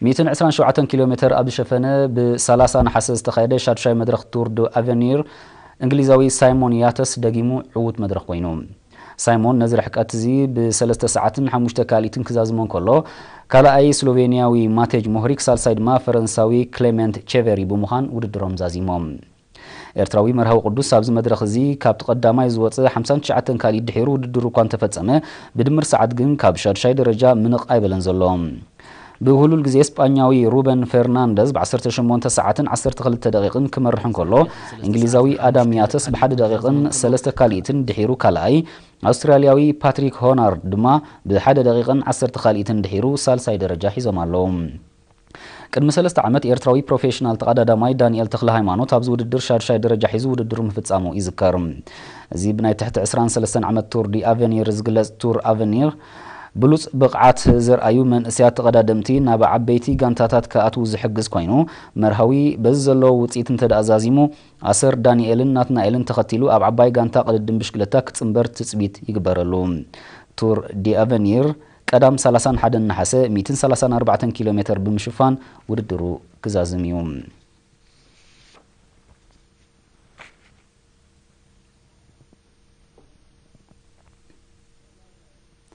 ሚእትን ዕስራን ሸውዓተን ኪሎ ሜትር ኣብ ዝሸፈነ ብ30 ነሓሰ ዝተኻየደ ሻድሻይ መድረኽ ቱር ዱ ኣቨኒር፣ እንግሊዛዊ ሳይሞን ያተስ ደጊሙ ዕዉት መድረኽ ኮይኑ። ሳይሞን ነዚ ርሕቀት እዚ ብሰለስተ ሰዓትን ሓሙሽተ ካልኢትን ክዛዝሞ እንከሎ፣ ካልኣይ ስሎቬንያዊ ማቴጅ ሞህሪክ፣ ሳልሳይ ድማ ፈረንሳዊ ክሌመንት ቼቨሪ ብምዃን ውድድሮም ዛዚሞም። ኤርትራዊ መርሃዊ ቅዱስ ኣብዚ መድረኽ እዚ ካብቲ ቀዳማይ ዝወጸ ሓምሳን ትሽዓተን ካልኢት ድሒሩ ውድድሩ እኳ እንተፈጸመ፣ ብድምር ሰዓት ግን ካብ ሻድሻይ ደረጃ ምንቕ ኣይበለን ዘሎ። ብህሉል ግዜ ስጳኛዊ ሩበን ፈርናንደዝ ብ18 ሰዓትን ዓሰርተ ክልተ ደቂቕን ክመርሕ እንከሎ፣ እንግሊዛዊ ኣዳም ያተስ ብሓደ ደቂቕን ሰለስተ ካልኢትን ድሒሩ ካልኣይ፣ ኣውስትራልያዊ ፓትሪክ ሆናርድ ድማ ብሓደ ደቂቕን ዓሰርተ ካልኢትን ድሒሩ ሳልሳይ ደረጃ ሒዞም ኣለዉ። ቅድሚ ሰለስተ ዓመት ኤርትራዊ ፕሮፌሽናል ተቐዳዳማይ ዳንኤል ተኽለ ሃይማኖት ኣብዚ ውድድር ሻድሻይ ደረጃ ሒዙ ውድድሩ ምፍጻሙ ይዝከር። እዚ ብናይ ትሕቲ ዕስራን ሰለስተን ዓመት ቱር ዲ ኣቨኒር ዝግለጽ ቱር ኣቨኒር፣ ብሉጽ ብቕዓት ዘርኣዩ መንእሰያት ተቐዳደምቲ ናብ ዓበይቲ ጋንታታት ክኣትዉ ዝሕግዝ ኮይኑ፣ መርሃዊ በዚ ዘለዎ ውጽኢት እንተደኣ ዛዚሙ፣ ኣሰር ዳንኤልን ናትናኤልን ተኸቲሉ ኣብ ዓባይ ጋንታ ቅድድም ብሽክለታ ክጽንበር ትጽቢት ይግበረሉ። ቱር ዲ ኣቨኒር ቀዳም ሰላሳን ሓደን ነሓሰ ሚእትን ሰላሳን ኣርባዕተን ኪሎ ሜትር ብምሽፋን ውድድሩ ክዛዝም እዩ።